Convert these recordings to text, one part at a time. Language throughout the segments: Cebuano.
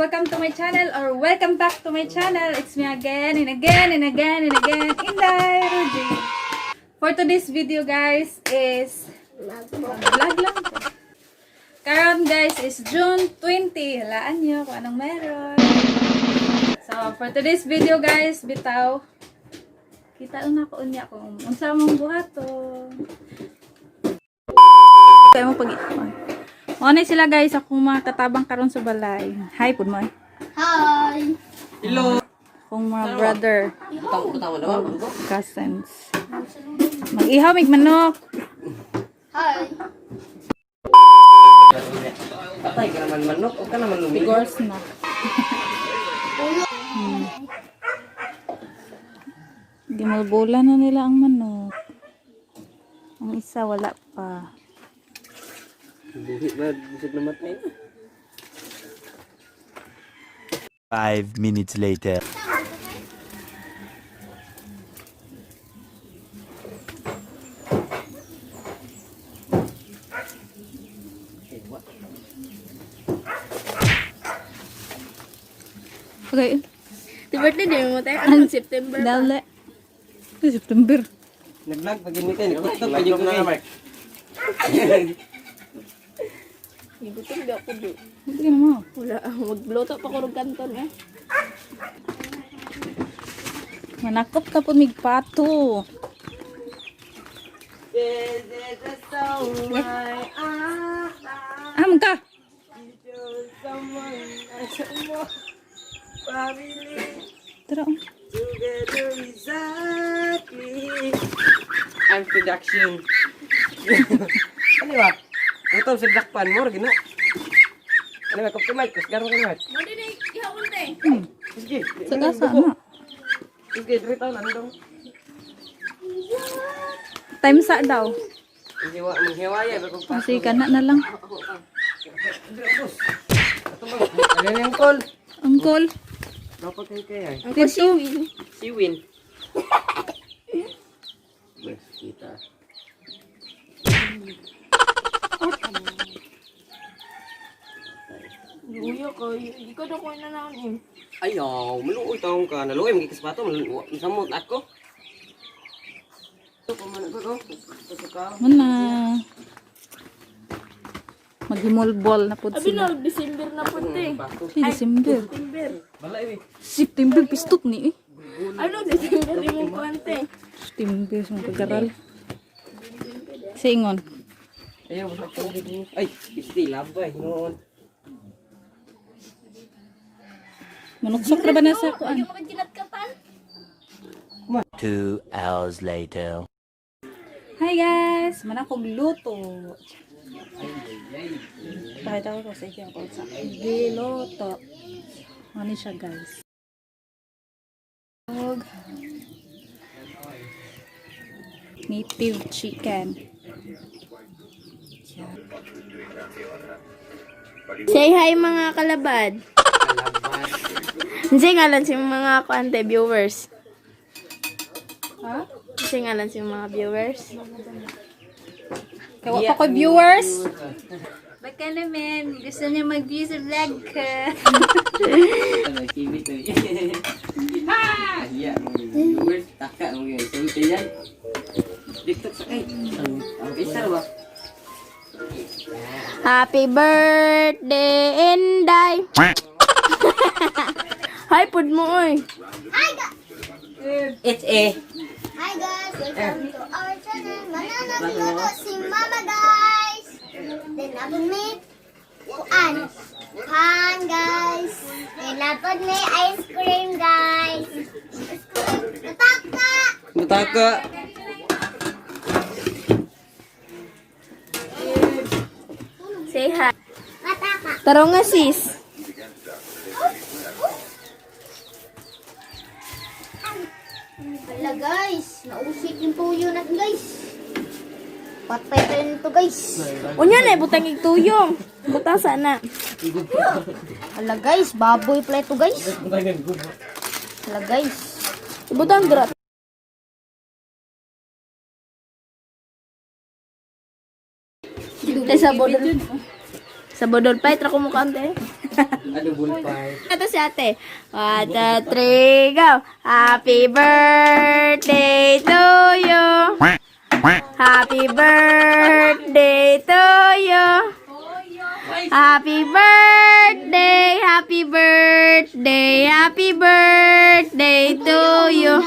Welcome to my channel or welcome back to my channel. It's me again and again and again and again, Inday Ruji. For today's video, guys, is vlog lang to. Karon, guys, is June 20. Halaan nyo kung anong meron. So, for today's video, guys, bitaw. Kita na ko unya kung unsa mong buhaton. Kaya mo pag. Mao na sila, guys, akong mga katabang karon sa balay. Hi pud mo, eh. Hi! Hello. Akong mga brother, Butang butang na ba? Cousins. Mag-ihaw mig manok. Hi! Patay ka naman manok o ka naman lumigo. Figures na. Gimulbula na nila ang manok. Ang isa, wala pa. Buhi ba busog namatay na. 5 minutes later. Okay. Di birthday din mo tayo. Anong September pa? Dali. September. Nag-vlog pag gini kay nag-TikTok pa jud ko kay. Gutom di ako do. Hindi ka naman. Wala. Magluto pa ko ng kanton eh. Manakop ka po mig pato. Ah, ka. Tara, oh. Together exactly. I'm production. Ano ba? Utol sa dakpan mo gina. Ano ba kop mic kus garo ka mic. Mo din eh. Ihawon te. Sige. Sa gasa na. Sige, diri taon andong. Time sa daw. Hiwa manghiwaya ba kog Kasi kana na lang. Ano yung call? Uncle. Dapat kay kay ay. Ang siwin. Si Win. Bes kita. Luyo ko. Ikaw daw ko na naon eh. Ayaw, maluoy taong ka. Naluoy, magiging sapato, maluoy. Samot ako. Ito, paman ko to. Ito ka. Muna. Maghimulbol na po Abi sila. na, December na po te. Pato. Ay, December. December. Balay, eh. September, pistot ni eh. Ano December imong kuan te? September, sa mga pag-aral. Singon. Ayaw, wala tubig mo. Ay, isti, labay. Noon. Manuksok na ba na sa kuan? Ayaw mo kinatkatan. 2 hours later. Hi, guys! Manakog luto. Pakita ko sa inyo kung sa giluto. Ano siya, guys? Og native chicken. Yeah. Say hi, mga kalabad. Kalabad. Say ngalan si mga kuan te viewers. Ha? Say ngalan si mga viewers. Kaya wa pa ko viewers. Baka naman, gusto niya mag-view sa vlog ka. Ano, kibi to. Ha! Yeah, mga viewers, taka, mga sulti yan. TikTok sa kay. Ang kisar ba? Happy birthday, Inday! Hi, pud mo, oy. It's a. Hi guys, welcome to our channel. Mananagluto si Mama, guys. Then napod may kuan. Pan, guys. Then napod may ice cream, guys. Ice cream. Nataka! Butaka. Say hi. Mataka. Taro nga, sis. Hala guys, nausik yung tuyo natin, guys. Patay tayo nito, guys. Unya na, butang igtuyong. Butang sana. Hala guys, baboy pala ito, guys. Hala guys. Butang dra. Te, sa bodol. Sa bodol pa, itra ko mukha, te. Ano bullfight? Ito si ate. 1, 2, 3, go! Happy birthday to you! Happy birthday to you! Happy birthday! Happy birthday! Happy birthday to you!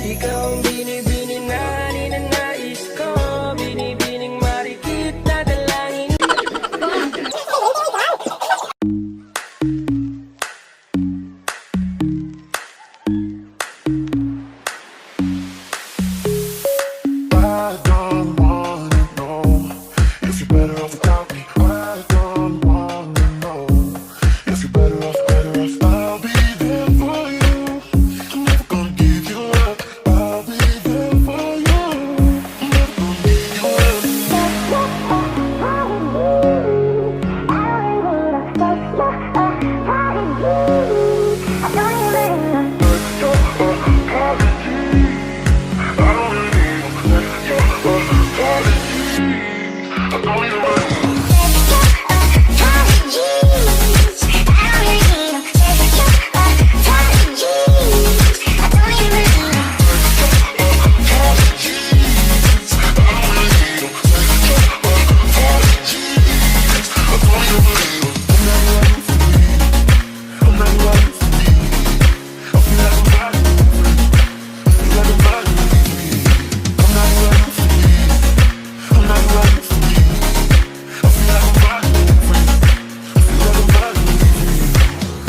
Ikaw ang binibini na ninanais ko. Binibining marikit na dalangin. I don't wanna know if you're better off without me. I don't wanna know if you're better off, better off. I'll be there for you. I'm never gonna give you up. I'll be there for you. I'm never gonna give you up. I don't really need your apology. I don't even really.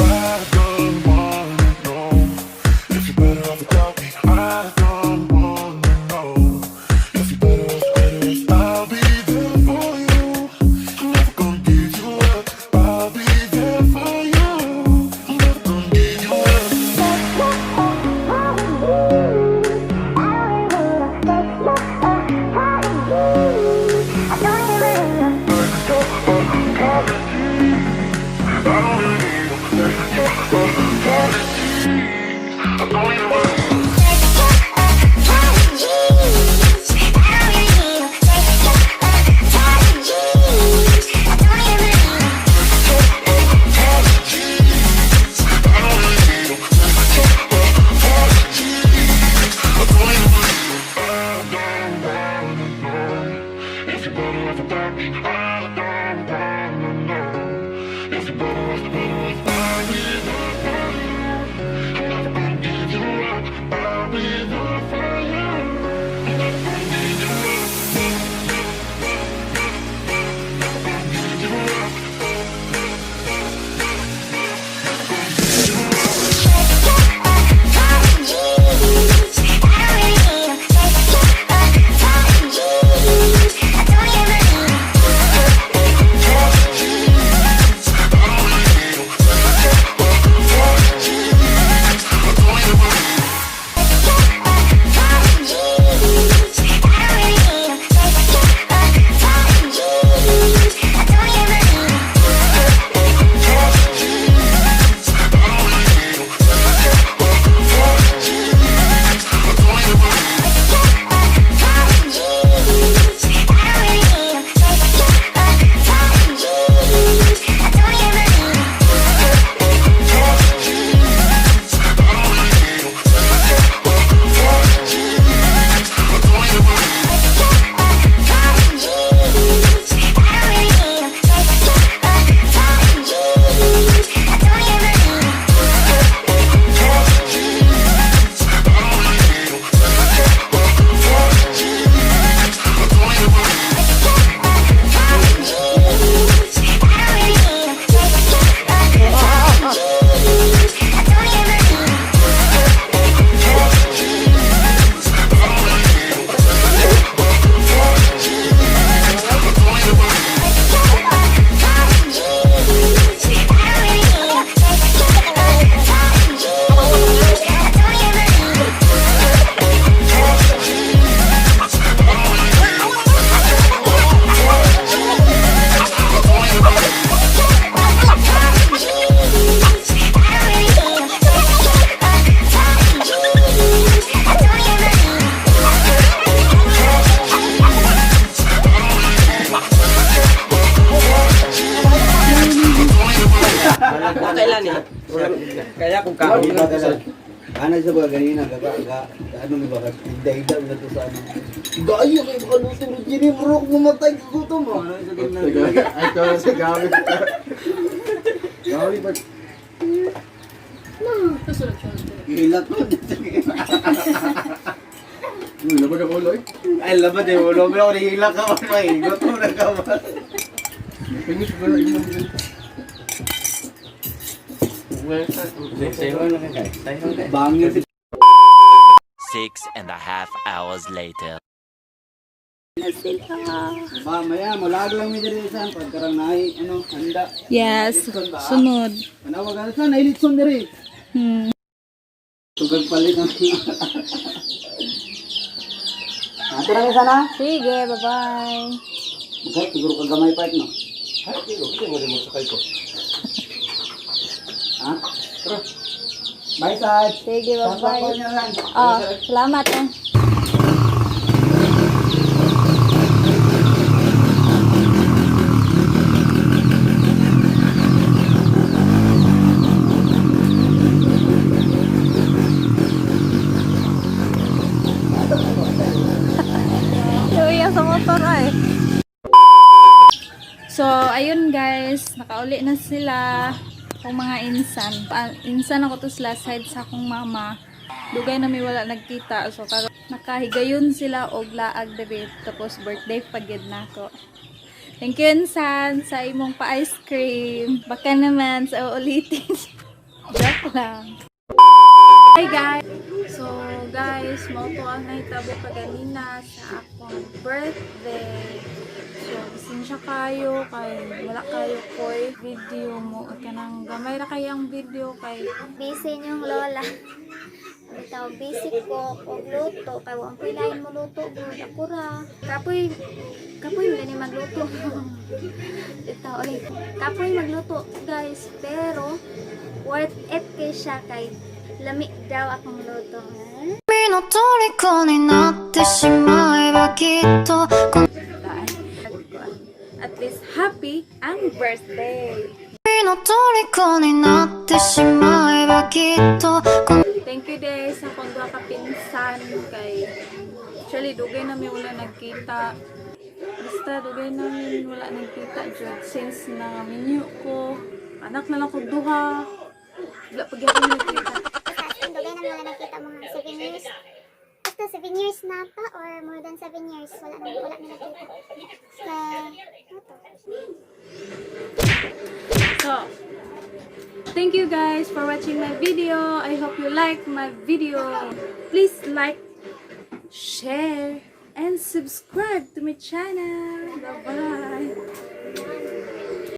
I don't wanna know if you're better off without me. I don't wanna know if you're better off, better off. I'll be there for you. I'm never gonna give you up. I'll be there for you. I'm never gonna give you up. I don't really need your apology. I don't even really. If you're better off without me, I don't wanna know. If you're better off, better off, I'll be there for you. I'm never gonna give you up. Kung kaon Di ba ka Ana sa ba ganina ga ga ano mi ba higda-higda na to sa ano. Gayo kay baka luto ro diri bro mamatay ka gutom mo. Ano sa tingnan. Ay, ito sa gabi. Gabi ba? Hilak ko. Uy, labad ako ulo eh. Ay labad eh ulo mo ako nahilak ka pa eh. Gutom na ka ba? Finish ko na yung mga. Bangin si 6.5 hours later. Na sila. Ba maya mulado lang mi diri sa pagkarang naay ano handa. Yes, Litson ba? sunod. Manawag ka sa nailitson diri. Tugag palit ang. Ato ra ka sana. Sige, bye-bye. Magay siguro ka gamay pa no. Ay, hindi ko mo sakay ko. Ha? Tara. Bye, Sad. Sige, bye-bye. Bye. Na lang. Oh, salamat eh. Luya sa motor ay. So, ayun guys, nakauli na sila akong mga insan. Insan ako to sila side sa akong mama. Dugay na may wala nagkita. So, karon nakahigayon sila og laag debate. Tapos birthday pagid nako. Thank you, insan, sa imong pa-ice cream. Baka naman sa uulitin. Joke lang. Hi guys! So guys, mao to ang nahitabo kaganina sa akong birthday. So, pasensya kayo kay wala kayo koy video mo kanang gamay ra kay ang video kay Busy niyong lola. Bitaw busy ko og luto kay wa ko lain mo luto gud ako ra. Kapoy kapoy man gani magluto. Bitaw ay kapoy magluto guys pero worth it kay siya kay lami daw akong luto. 君の虜になってしまえばきっとこの at least happy ang birthday. 君の虜になってしまえばきっとこの Thank you day sa akong duha ka pinsan kay actually dugay na mi wala nagkita. Basta dugay namin wala nagkita jud since na minyo ko. Anak na lang kog duha. Wala pa gyud nagkita. Basta as in, dugay na wala nakita mga 7 years. Basta 7 years na pa or more than 7 years, wala na wala na nakita. Sa, ano to? So, thank you guys for watching my video. I hope you like my video. Please like, share, and subscribe to my channel. Bye-bye.